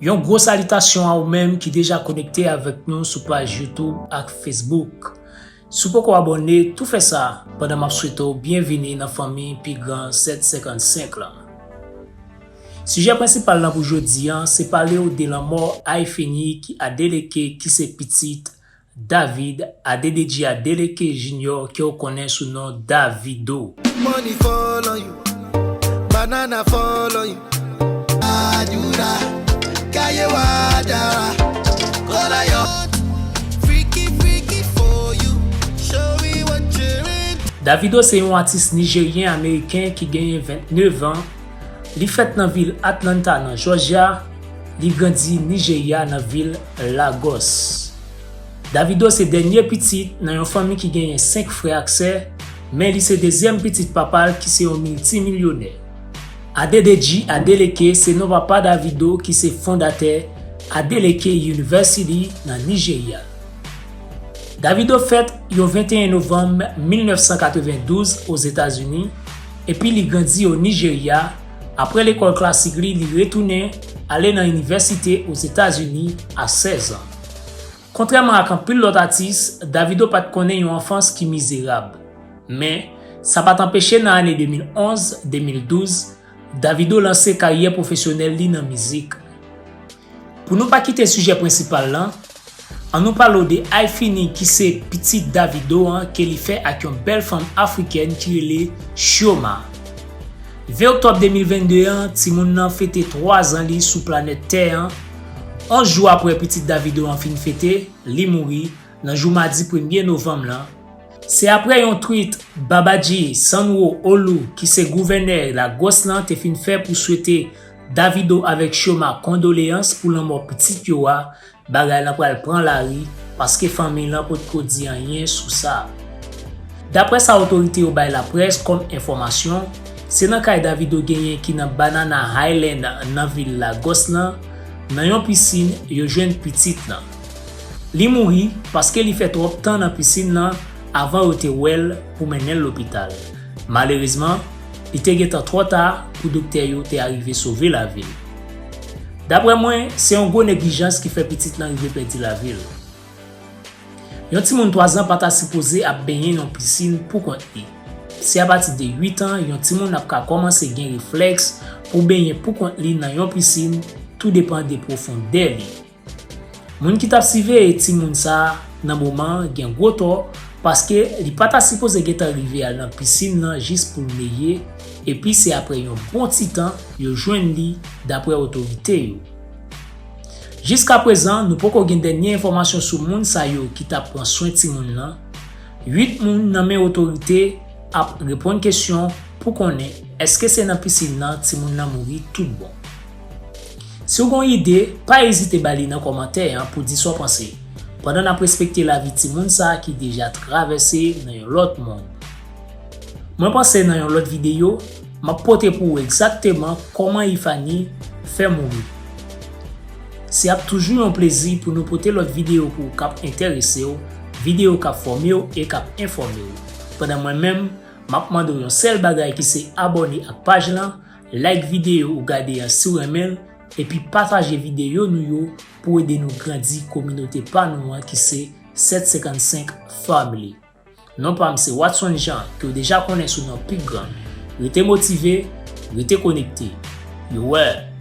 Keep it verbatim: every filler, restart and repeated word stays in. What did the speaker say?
Yon gwo salitasyon a ou menm ki deja konekte avèk nou sou paj YouTube ak Facebook. Si w poko abòne, tou fè sa pandan m ap swete w byenvini nan fanmi pi gran sèt senkannsenk lan. Sijè prensipal lan pou jodi a, se pale w de lanmò Ifeanyi Adeleke ki se pitit David Adedeji Adeleke Junior ke w konnen sou non Davido. Money fall on you, banana fall on you. Adura, kaye wada, kola yo. Freaky, freaky for you, show me what you're in. Davido se yon atis nijeryen ameriken ki genyen vennnev an. Li fèt nan vil Atlanta nan Jòjya. Li grandi Nijerya nan vil Lagos. Davido se dènye pitit nan yon fanmi ki genyen senk frè ak sè, men li se dezyèm pitit papa l ki se yon miltimilyonè. Adedeji Adeleke se non papa Davido ki se fondatè Adeleke University nan Nijerya. Davido fèt yon venteyen novanm mil nèf san katrevendouz Ozetazini, epi li grandi o Nijerya. Apre lekòl klasik li, li retounen ale nan inivèsite Ozetazini a sèz an. Kontrèman ak anpil lòt atis, Davido pa t konnen yon anfans ki mizerab. Men, sa pa t anpeche nan ane de mil onz, de mil douz, Davido lanse karyè pwofesyonèl li nan mizik. Pou nou pa kite sijè prensipal lan, ann nou pale w de Ifeanyi ki se pitit Davido an ke li fè ak yon bèl fanm afrikèn ki rele Chioma. Ven oktòb de mil vennde an, timoun nan fete twa zan li sou planèt Tè an. Onz jou apre pitit Davido an fin fete, li mouri nan jou madi premye novanm lan. Se apre yon tweet Babajide Sanwo-Olu ki se gouvènè Lagos lan te fin fè pou swete Davido avèk Chioma kondoleyans pou lanmò pitit yo a, bagay lan pral pran lari paske fanmi lan potko di anyen sou sa. Daprè sa otorite yo bay laprès kòm enfòmasyon, se nan kay Davido genyen ki nan Banana Island nan vil Lagos lan, nan yon pisin yo jwenn pitit lan. Li mouri paske li fè twòp tan nan pisin lan avan yo te wè l pou mennen l lopital. Malerezman, li te gentan twò ta pou doktè yo te arive sove lavi l. Daprè mwen, se yon gwo neglijans ki fè pitit lan rive pèdi lavi l. Yon timoun twa zan pa ta sipoze ap benyen nan pisin poukont li. Se apati de uit an, yon timoun ap ka kòmanse gen reflèks pou benyen poukont li nan yon pisin, tou depan de pwofondè li. Moun ki t ap siveye timoun sa a nan moman an gen gwo tò, paske li pa ta sipoze gentan rive al nan pisin nan jis pou l neye, epi se apre yon bon ti tan yo jwenn li, daprè otorite yo. Jiskaprezan, nou poko gen dènye enfòmasyon sou moun sa yo ki t ap pran swen timoun nan. Uit moun nan men otorite ap reponn kesyon pou konnen èske se nan pisin nan timoun nan mouri tout bon. Si w gen yon ide, pa ezite ba li nan kòmantè an pou di sa w panse, pandan n ap respekte lavi timoun sa a ki deja travèse nan yon lòt mond. Mwen panse nan yon lòt videyo, m ap pote pou ou egzakteman kòman Ifeanyi fè mouri. Se ap toujou yon plezi pou nou pote lòt videyo pou ou k ap enterese w, videyo k ap fòme w e k ap enfòme w. Pandan mwen menm, m ap mande w yon sèl bagay ki se abòne ak paj lan, like videyo ou gade an si w renmen l, epi pataje videyo nou yo pou ede nou grandi kominote pa nou an ki se sèt senkannsenk Family. Non pa m se Watson Jean, ke w deja konnen sou non Pik Gran. Rete motive, rete konekte. Yo wè!